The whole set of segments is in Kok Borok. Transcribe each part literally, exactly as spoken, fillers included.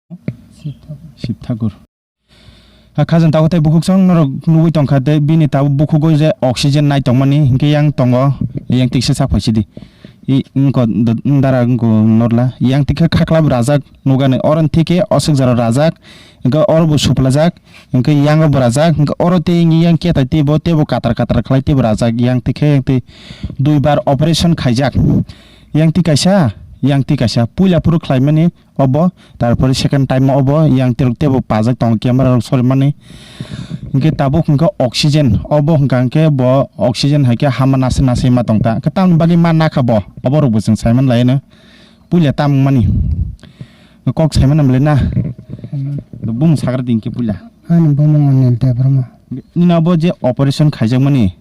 Shiv Thakur. Shiv Thakur. Ha, khajang tabuk tei bukhuk song norok nugwi tongkha tei bini tabuk bukhugo je oxygen nai tongmani hinkhe yang tongo, yang tiksa sak phaisidi. I, wngko d-, dara wngko norla. Yang tikhe khaklap rajak nugani. Oro thike oswk jora rajak, hinkhe oro bo suplajak, hinkhe yango bo rajak, hinkhe oro tei yang keta teibo, teibo katar katar khlai teibo rajak. Yang tikhe yang tei duibar operation khaijak. Yang twi kaisa, yang twi kaisa. Puila phuru khlaimani, obo, tarpore second time obo, yang tirok tebo pajak tongo camera rok sorimani. Hinkhe tabuk hinkhe oxygen, obo hwnka hinkhe bo oxygen hai khe hama nase nase ma tongta. Khe tamni bagwi ma nakha bo, obo rok bo chwng saiman laino. Puila tam wngmani. Kok saiman belai na. Bumung sagra di hinkhe puila. Ani bumung Anil Debbarma. Nini abo je operation khaijakmani.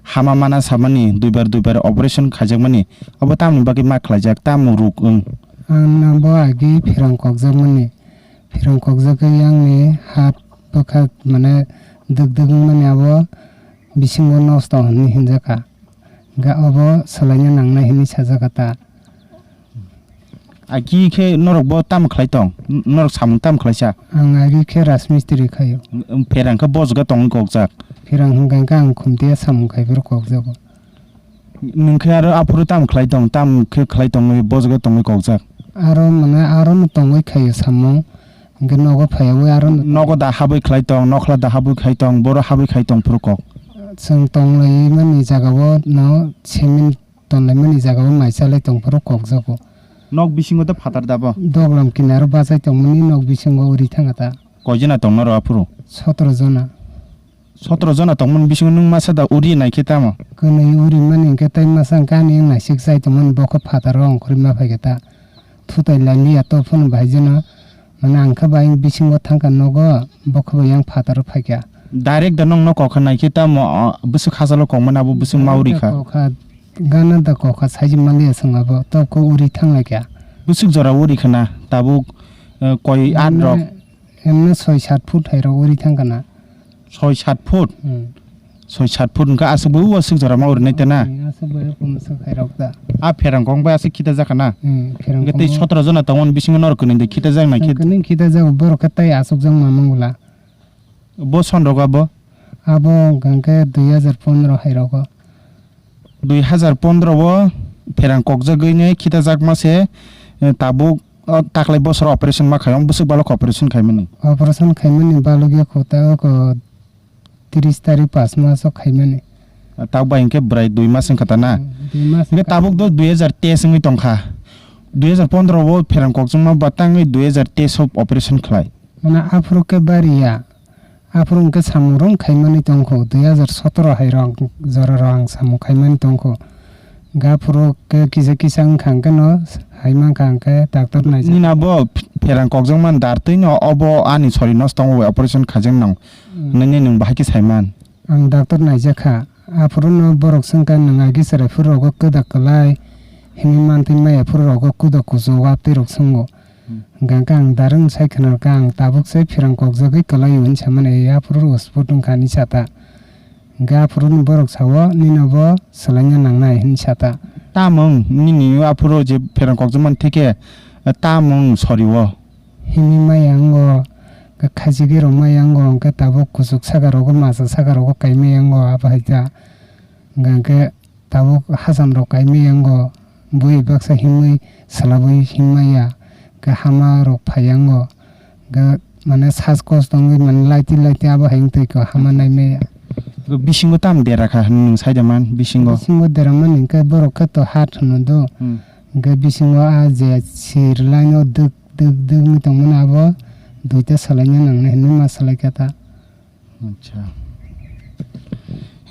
Hama mana samani, duibar duibar operation khaijakmani, abo tamni bagwi ma khlaijak, tamo ruk wng? Ang nabo agi pherang kokjakmani, pherang kokjagwi yangni hat bwkha mane dwk dwk wngmani abo bisingo nosto hwnwi hinjakha. Ga obo swlaina nangnai hwnwi sajakha ta. Agi khe norok bo tamo khlai tong? N-, norok samung tamo khlaisa? Ang agi khe rajmistri khaio. Pherang khe bojga tongwi kokjak? Pherang hwnkha khe ang khumtiya samung khai phuru kokjago. Nwng khe aro aphuru tamo khlai tong? Tamo khe khlai tongwi bojga tongwi kokjak? Aro mane aro no tongwi khaio samung. Hwnkhe nogo phaiyawi aro no. Nogo da habwi khlai tong, nokhla da habwi khai tong, boro habwi khai tong phuru kok? Chwng tonglai mani jagao no cement tonlaimani jagao mai chalai tongphuru kokjago. Nok bisingo to phatar dabo? Doglam kinaro bachai tongmani nok bisingo uri thangkha ta. Koi jona tong norok aphuru? Sotro jona. Sotro jona tongmani bisingo nwng masa da uri naikhe tamo? Kwnwi uri mani hinkhe tei masa hinkhe ani wng naisik chai tongmani bokhe phataro ongkhorwi ma phaikha ta. Thutai lailiya to phano bahai jeno, mane ang khe bai bisingo thangkha nogo, bo khe bai yang phataro phaikha. Direct da nokno kokha naikhe tamo, ah, bwswk hachalo kokmani abo bwswk ma uri kha? Kokha, gana da kokha saiji maliya chwng abo, tobokhe uri thanglaikha. Bwswk jora uri khana tabuk, eh, koi at rok? Emne, emne soi sat foot hai rok uri thangkha na. Soi sat foot? Hmm. Soi sat foot wngkha aswk bai o aswk jora ma urinai ta na? Hmm, aswk bai o kumswk hai rok ta. A pherang kong bai aswk khita jakha na? Hmm, pherang kong bai. Hwnkhe tei sotro jona tongmani bisingo norok kwnwi de khita jak nai khe? Kwnwi khita jak borok khe tei aswk jak ma mangla. Bo son rok abo? Abo hwnkha khe dui hazar pondro hai rogo. Dui hazar pondro o pherang kokjagwi nai khita jak ma se, eh, tabuk, oh, taklai bosoro operation ma khai, omo bwswk balok operation khaimani? Operation khaimani balok ya kho ta oko tris tarik pas mas o khaimani. Ah, tabuk bai hinkhe bwrai dui mas wngkha ta na? Hmm, dui mas. Hinkhe wngkha. Tabuk do dui hazar teis wngwi tongkha. Dui hazar pondro o pherang kokjakma ba tangwi dui hazar teis o operation khlai. Mane aphuru khe bari ya. Aphuru hwnkhe samung rok khaimani tongkho, dui hazar sotoro hai rok jora rok ang samung khaimani tongkho. Ga phuru khe kisa kisa wngkha hwnkhe no hai mankha hwnkhe doctor naijak. Nini abo pherang kokjakmani dar twi no obo ani sori nosto tongo operation khaijak nang. Hmm. Nini nwng bahai khe saiman? Ang doctor naijakha. Aphuru no borok swngkha nwng agi chwrai phuru rogo kwdak kwlai hinwi mantwi maya phuru rogo kwdak kuchuk waptwi rok swngo. Hmm. Hwnkha khe ang darwk sai khna kha ang tabuk se pherang kokjagwi kwlai o hinwi samani, aphuru spot wngkha hinwi sa ta. Hwnkhe aphuru ni borok sao nini bo swlaina nangnai hinwi sa ta. Tamung nini aphuru je pherang kokjakmani thike, tamung sori o? Himwi maya wngo, khe khachigwi rok maya wngo, hwnkhe tabuk kuchuk saka rogo masa saka rogo kaimaya wngo abo hai ta. Hwnkhe tabuk hacham rok kaimaya wngo, bui baksa himwi swlabwi himmaya, khe hama rok phaiya wngo, khe mane sas kos tongwi mane laiti laiti abo hai wngtwi khe hama naimaya. Bisingo tamo dera kha hinwi nwng saida man bisingo? Bisingo dera mani hwnkhe borok khe to hat hwno do. Hmm. Hwnkhe bisingo a je sir line o dwk dwk dwk wngwi tongmani abo duita swlaina nangnai hinwi ma swlai kha ta. Acha.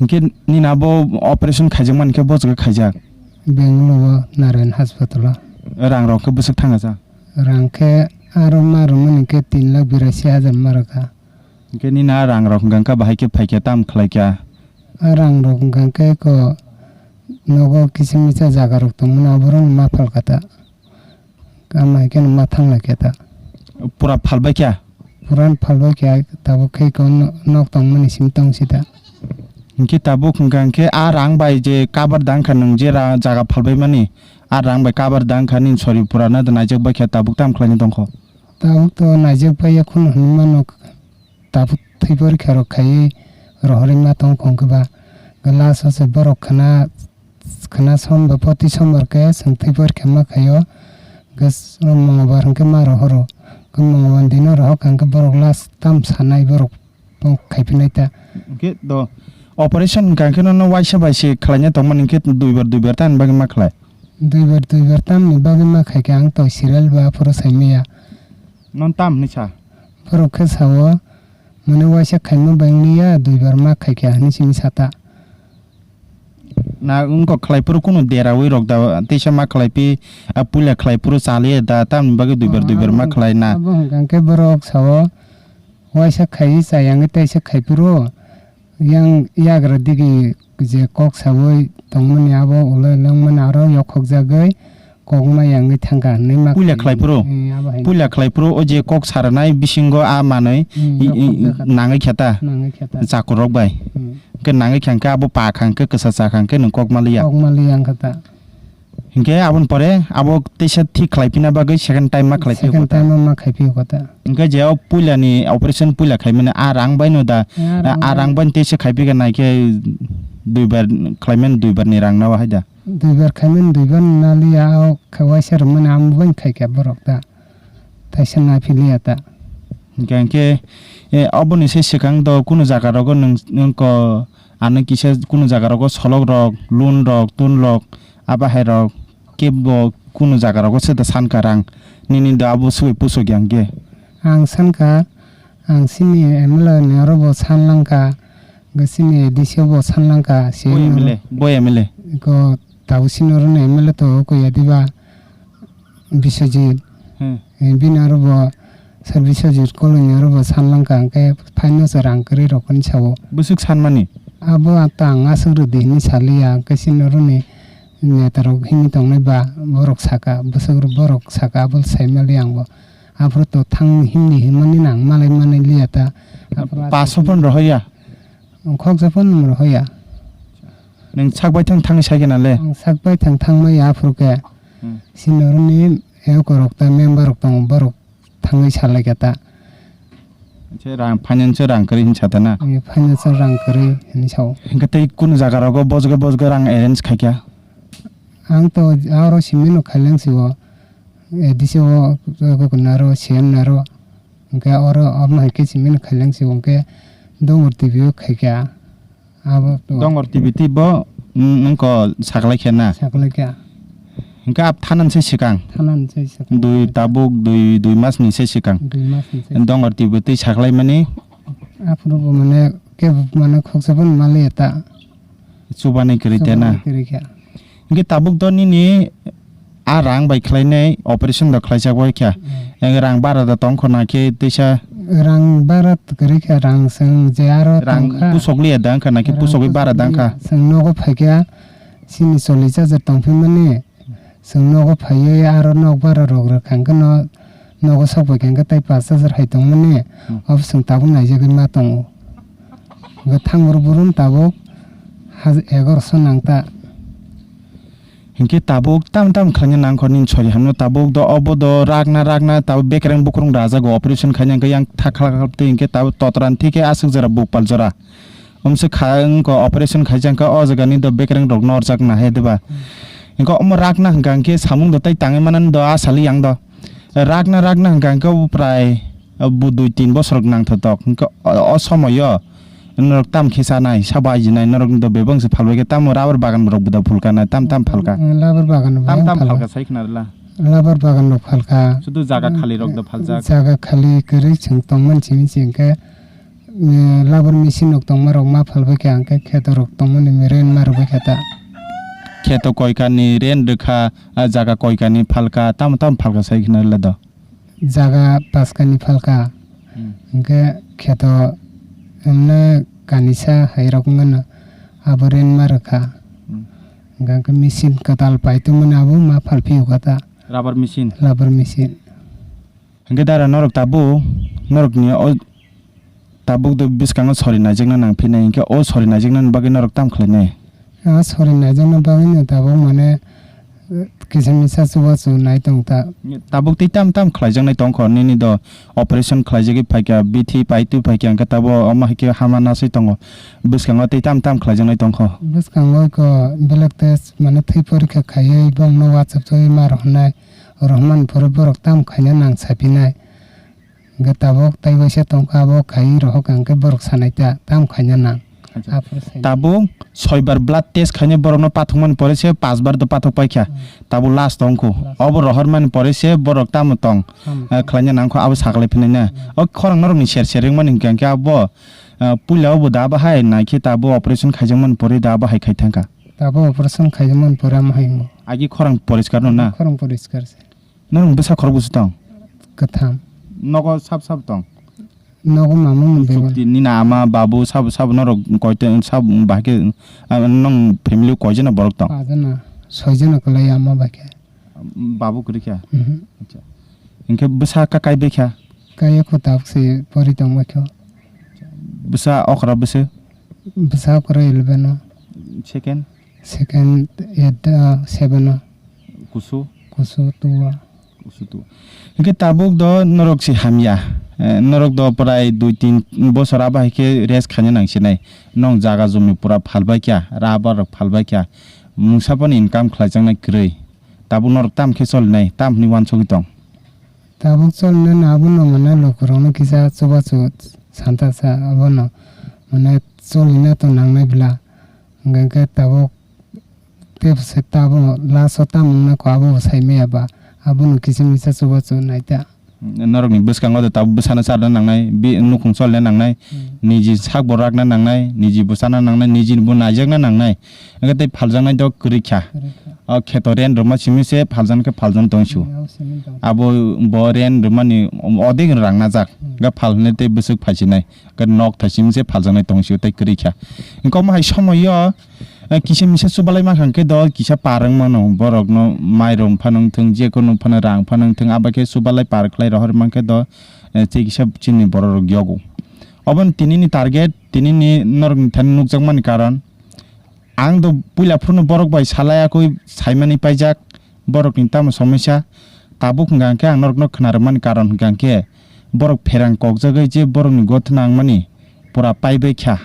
Hinkhe nini abo operation khaijakmani khe bojagwi khaijak? Bangalore o Narayan Hospital o. Rang rok khe bwswk thangajak? Rang khe aro ma rwmani khe tin lakh birasi hajar ma rwkha. Hinkhe nini a rang rok hwnkha khe bahai khe phaikha, tam khlaikha? A rang rok hwnkha khe ko nogo kisa misa jaga rok tongmani aborok ma phalkha ta. Kama hai kheno ma thang lai khe ta. Pura phalbai kha? Pura phalbai kha, tabuk khe ko no-, nok tongmani simi tong sida. Hinkhe tabuk hwnkha hinkhe a rang bai je cover da wngkha nwng je ra-, jaga phalbai mani, a rang bai cover da wngkha nini sori pura no naijak bai kha, tabuk tam khlaina tongkho? Tabuk to naijak pai ya khunu hinwi mano, tabuk thwi porikha rok khaiwi rohorwi ma tong khong khe ba. Last o se borok khna, khna som ba poti sombar khe chwng thwi porikha ma khaio. Hwnkhe s-, Mongobar hwnkhe ma rohoro. Hwnkhe Mongobar dino rohor kha hwnkhe borok last tam sanai borok. Tong khaiphinai ta. Hwnkhe do operation hwnkha khe nono waisa bai se khlaina tongmani hwnkhe duibar duibar tamni bagwi ma khlai? Duibar duibar tamni bagwi ma khaikha ang to serial ba aphuru saimaya. Non tam hwnwi sa? Borok khe sao, mane waisa khaima bai wngya duibar ma khaikha hwnwi simi sa ta. Na wngkok khlai phuru kunu derawi rok da teisa ma khlai phi, a puila khlai phuru chaliya da tamni bagwi duibar duibar ma khlai na. Abo hwnkha khe borok sao waisa khai chayangwi teisa khai phuru yang yagra digi je kok sawi tongmani abo ulo lengmani aro yokhok jagwi kok ma yangwi thangkha hinwi ma puila khlai phuru. Eh, abo hai. Puila khlai phuru o je kok saranai bisingo a manwi Hmm, i, i, yokhok jakha. Nangwi khe ta. Nangwi khe ta. Chakur rok bai. Hmm. Hwnkhe nangwi kha hwnkhe abo pa kha hwnkhe kwsa cha kha hwnkhe nwng kok maliya. Kok maliya wngkha ta. Hwnkhe aboni pore abo teisa thik khlai phina bagwi second time ma khlai phio kota. Second time ma khlai phio kota. Hwnkhe je o puila ni operation puila khaimani a rang bai no da, Ya, a rang bai. Rang bai teisa khai phika nai khe duibar khlaimani duibar ni rang no hai da. Duibar khaimani duibar naliya o khe waisa rwmani amo bai khai kha borok da. Taisa naphiliya ta. Hwnkhe, hwnkhe, eh, oboni se swkang do kunu jaga rogo nwng, nwng ko ano kisa kunu jaga rogo solok rok, lun rok, tun rok, abo hai rok kebo kunu jaga rogo se da sankha rang. Nini do abo subai pusok yang khe. Ang sankha, ang sini M L A ni oro bo san langkha, hwnkhe sini A D C o bo san langkha, Bo C M oro. M L A, bo M L A. Ko Tabuk sini oro ni M L A to ko ya diba Biswajit. Hmm. Eh, bini aro bo sir Biswajit koloni aro bo san langkha hwnkhe phaino se rang kwrwi rokni sao. Bwswk sanmani? Abo ta ang aswk rwdi hinwi saliya, hwnkhe sini oro ni neta rok himwi tongnai ba borok saka, bwswk rok borok saka abo sai maliya ang bo. Aphuru to thang himni himani nang malai manai liya ta. Aphuru Paso phon rohoya? Ang khoksa phano rohoya. Nwng sak bai thang thangwi sai khe na le? Ang sak bai thang thangmaya aphuru khe. Hmm. Sini oroni eko rok ta member rok tongo, borok thangwi salai kha ta. Acha, rang, finance rang kwrwi hinwi sa ta na? Eh, finance rang kwrwi hinwi sao. Hwnkhe tei kunu jaga rogo bojgo bojgo rang arrange khai kha? Ang to aro simi no khailang si o, A D C o, o, o, naro, C M naro. Hwnkhe oro omo hai khe simi no khailang si o, hwnkhe Dongor T V o khai kha. Abo to Dongor T V twi bo, mm, wngko saklai khe na? Saklai kha. Hwnkhe ab thanani se swkang? Thanani se swkang. Dui tabuk, dui, dui mas ni se swkang. Dui mas ni se. Dongor T V twi saklai mani? Aphuru bo mane kebo mane khoksa phano maliya ta. Chubani kwrwi te na? Chubani kwrwi kha. Hwnkhe tabuk do nini a rang bai khlainai operation do khlaijak bai kha. Hmm. Eng rang bara da tong kho na khe teisa. Rang bara kwrwi kha, rang chwng je aro rang tong kha. Pusok liya da wngkha na khe rang pusogwi pusok bara da wngkha. Liya. Chwng nogo phai kha, chini chollish hajar tong phi mani. Chwng nogo phaiwi aro nok bara rok rwkha hwnkhe no nogo sok bai kha hwnkhe tei pash hajar hai tongmani. Hmm. Obo chwng tabuk naijagwi ma tongo. Hwnkhe thang buru buru no tabuk haj-, egaroso nang ta. Hinkhe tabuk tam tam khlaina nangkho nini sori hamno tabuk do obo do rakna rakna tabuk bekereng bukrung rajago operation khaina hwnkhe yang thakhlak twi hinkhe tabuk totran thikhe aswk jora bupal jora. Omse kha wngkha operation khaijak kha o jaga ni do bekereng rok norjak nahe diba? Hmm. Wngkha omo rakna hwnkha hwnkhe samung do tei tangwi manani do a sali yang do. Rakna rakna hwnkha hwnkhe obo prai, uh, bo dui tin bosor nangthotok. Hwnkhe o, o somoyo norok tam khe chanai, sabo ajinai, norok do bebak se phalbai khe tamo rubber bagan rok bo da phulka nai, tam tam phalka. Rubber bagan rok tam tam phalka. Phalka sai khna rwla. Rubber bagan rok phalka. Sudu jaga khali rok do phaljak. Jaga khali kwrwi chwng tongmani simi se hwnkhe. Eh, rubber machine rok tongma rok ma phalbai kha, hwnkhe kheto rok tongmani rain ma rwbai kha ta. Kheto koikani rain rwkha, ah, jaga koikani phalka, tamo tamo phalka sai khna le do. Jaga paskani phalka, hmm, hwnkhe kheto emne kanisa hai rok wngmano abo rain ma rwkha. Hmm. Hwnkhe machine kwtal pai tongmani abo ma phalphi kha ta. Rubber machine. Rubber machine. Hwnkhe dara norok tabuk, norokni o tabuk do bwskango sori naijakna nang phinai, hwnkhe o sori naijaknani bagwi norok tamo khlainai? A sori naijakna bagwino tabuk mane, eh, kisa misa chubachu nai tong ta. Tabuk tei tam tam khlaijaknai tong kho, nini do operation khlaijagwi phaikha, bithi paitwi phaikha, hwnkhe tabo omo hai khe hama naswi tongo. Bwskango tei tam tam khlaijaknai tong kho. Bwskango kho belek test mane thwi porikha khaiwi bongno WhatsApp chugwi ma rohornai, rohormani phuru borok tam khaina nang saphinai. Hwnkhe tabuk tai waisa tongkha, abo khaiwi rohorkha hwnkhe borok sanai ta, tam khaina nang. Acha. Aphuru sai. Tabuk soibar blood test khainai borokno pathokmani pore se pachbar do pathok paikha. Hmm. Tabuk last tongkhu. Last. Obo rohormani pore se borok tamo tong, tamo eh, tong. Khlaina nangkho abo saklai phinai na. Hmm. O khorang norokni ser ser wngmani hwnkha hwnkhe abo, eh, puila obo da bahai naikhe tabuk operation khaijakmani pore da bahai khai thangkha. Tabuk operation khaijakmani pore amo hai wngo. Agi khorang poriskar no na? Khorang poriskar se. Norok bwsa khorok bwswk tong? Kwtham. Nogo sab sab tong? Nogo mamung ni bebak. Chukti nini ama babu sabo sabo norok koito sabo bahai khe, ah, nong family koijana borok tong? Pajana, soijana kwlai ama bai khe. Babu kwrwi kha? Mhm. Acha. Hinkhe bwsa ka kai bai kha? Kaiya kho tabuk se pori tong bai kho. Bwsa okra bwswk? Bwsa okra eleven o. Second? Second eight, ah, seven o. Kusu? Kusu two o. Kusu two. Hingke tabuk do norok se hamya. Eh, norok do prai dui tin bosor abo hai khe rest khaina nang sinai. Nong jaga jumi pura phalbai kha, rubber rok phalbai kha. Mungsa phano income khlaijaknai kwrwi. Tabuk norok tam khe cholinai, tam hwnwi uansugwi tong? Tabuk cholinai no abono mane lukurokno kisa chubachu santa sa abono mane cholina to nangnai bwla. Hingke khe tabuk tei se tabuk last o tamo wngna kho abo bo sai maya ba abono kisa misa chubachu naita. Norokni bwskango de tabuk bwsano charwna nangnai, bi-, nukhung cholna nangnai, hmm, niji sakbo rakna nangnai, niji bwsana nangnai, niji bo naijakna nangnai. Hingke tei phaljaknai do kwrwi kha. Kwrwi kha. O kheto rent rwma simi se phaljaknai khe phaljaknai tong sio. Hmm, abo simi tong. Abo bo rent rwmani odek rang najak. Hmm. Ga phal hwnwi tei bwswk phaisinai. Ga nok thai simi se phaljaknai tong sio tei kwrwi kha. Hingke omo hai somoio, eh, kisa misa chubalai mankha hingke do kisa par wng mano. Borokno mairum phano wng thung, jekunu phano rang phano wng thung, abo khe chubalai par khlai rohor mankhe do, eh, tei kisa chini borok rok yogo. Obo ni tini ni target, tini ni norok ni thani nukjakmani karon. Ang do puila phuru no borok bai salai akoi saimani paijak, borok ni tamo somosya. Tabuk hwnka hwnkhe ang norok no khna rwmani karon hwnka hwnkhe borok pherang kokjagwi je borok ni gotna wngmani pura paibai kha.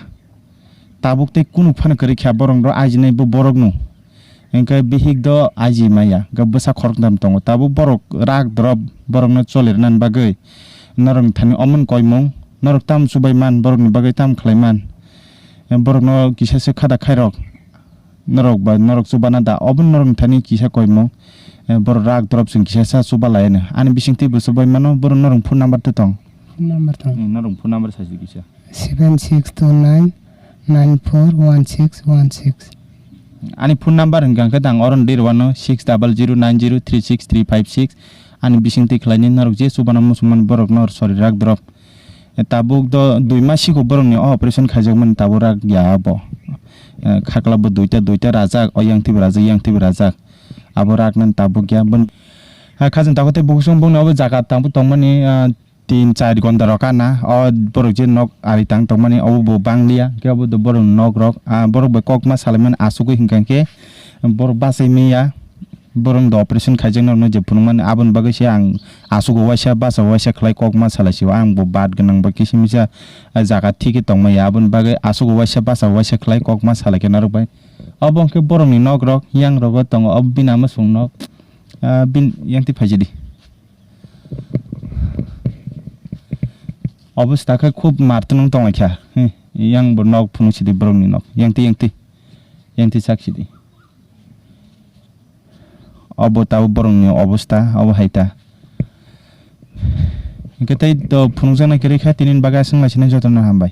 Tabuk tei kunu phano kwrwi kha borok no ajinai bo borok no. Hwnkhe bihik do aji maya, hwnkhe bwsa khoroknam tongo. Tabuk borok rak drop borok no choli rwnani bagwi norok ni thani omo ni koimung, norok tamo chubai man, borok ni bagwi tamo khlai man. Borokno kisa se khada khairok, norok ba norok chubana da, obo norok thani kisa koimung, eh, borok rak drop chwng kisa sa chuba lai ani. Ani bisingtwi bo chubai mano, borok norok phone number twi tong? Phone number tong. Hmm, norok phone number sai kisa. Seven six two nine nine four one six one six. Ani phone number hwnkha khe dang oro ni rwano six double zero nine zero three six three five six. Ani bisingtwi khlaini norok je chubana muchungmani borok nor sori rak drop. Tabuk do dui mas siko borokni o operation khaijakmani tabuk rak ya abo. Eh, khakla bo duita, duita rajak, o yang twibo rajak, yang twibo rajak. Abo rak nani tabuk ya. Bon, ha, khajang tabuk tei bukusong bongni obo jaga tabuk tongmani, ah, tin char gonda rok ana. O borok je nok ari tang tongmani obo bo bangliya. Khe obo do borok nok rok, ah, borok bai kokma salaimani asugwi hingka khe borok bachai manya. Borok do operation khaijak norokno je phunukmani, aboni bagwi se ang aswk waisa bacha waisa khlai kok ma salai sio, ang bo bat gwnang ba kisa misa jaga thik khe tongmaya, aboni bagwi aswk waisa bacha waisa khlai kok ma salai khe norok bai. Obo hwnkhe borokni nok rok yang rogo tongo, obo bini ama song nok, ah, bin yang twi phaisidi. Obo swkha khe khub mar twnung tongwi kha, hmm, yang bo nok phunuk sidi borokni nok yang twi yang twi yang twi sak sidi. Obo tabuk borokni obostha, obo hai ta. Hwnkhe tei to phunukjaknai kwrwi kha, tini bagwi aswk lai sinai jotono hambai.